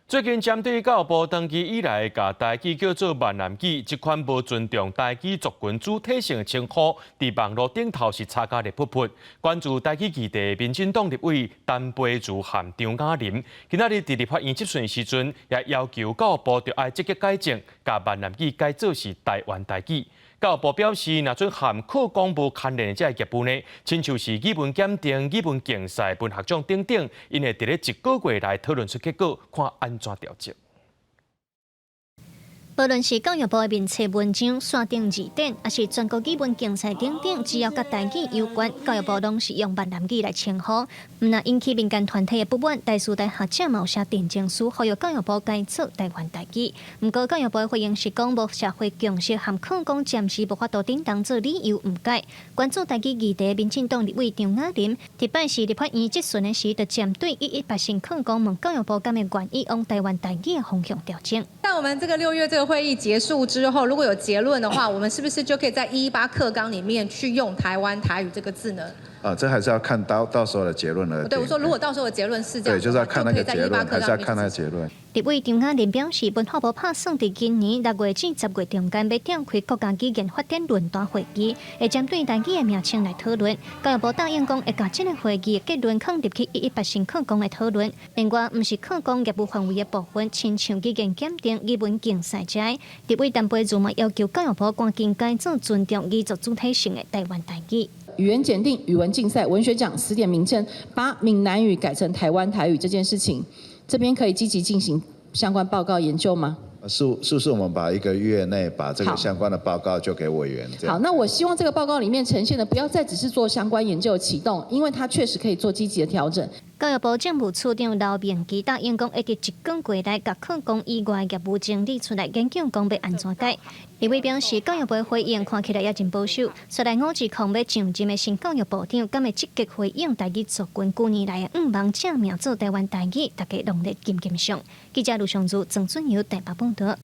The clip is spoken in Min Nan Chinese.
最近針對教育部長期以來共台語叫做閩南語，這款無尊重台語族群主體性的稱呼，佇網路頂頭是吵甲熱噗噗。關注台語議題，民進黨立委陳培儒和張雅琳，今仔日佇立法院質詢的時陣，也要求教育部著愛積極改正，共閩南語改做是台灣台語。教育部表示，若準和課綱無牽連的這个業務呢，親像是語文檢定、語文競賽、文學獎等等，𪜶會佇咧一個月內討論出結果，看按怎調整。無論是教育部的面冊文章、線頂字典，抑是全國語文競賽等等，只要佮台語有關，教育部攏是用閩南語來稱呼。毋但引起民間團體的不滿，台師大學者嘛有寫陳情書，呼籲教育部改做台灣台語。毋過教育部的回應是講，無社會共識和課綱暫時無法度頂當做理由毋改。關注台語議題，民進黨立委張雅琳，禮拜四立法院質詢的時，就針對118新課綱問教育部敢會願意往台灣台語的方向調整。在我們這個6月這個會議結束之後，如果有結論的話，我們是不是就可以在118課綱裡面去用台灣台語這個字呢？啊，這還是要看到時候的結論了。對，我說如果到時候的結論是這樣，對，就是要看那個結論，還是要看那個結論。立委張雅琳表示，文化部拍算佇今年6月至10月中間欲召開國家語言發展論壇會議，會針對台語的名稱來討論。教育部答應講，會共這个會議的結論放入去118新課綱的討論。另外，毋是課綱業務範圍的部分，親像語言檢定、語文競賽這，立委陳培儒嘛要求教育部趕緊改做尊重語族主體性的台灣台語。語言檢定、語文競賽、文學獎、詞典名稱，把閩南語改成台灣台語這件事情，這邊可以積極進行相關報告研究嗎？是不是我們把一個月內把這個相關的報告就給委員？好，那我希望這個報告裡面呈現的不要再只是做相關研究啟動，因為它確實可以做積極的調整。教育部政務處長劉明基答應講，會佇一個月內，共課綱以外業務整理出來研究，講欲按怎改。立委表示，教育部的回應看起來也真保守。煞來5至0欲上任的新教育部長，敢會積極回應台語族群舊年來的願望，正名做台灣台語，大家攏咧緊緊想。記者盧尚如、曾俊尧台北報導。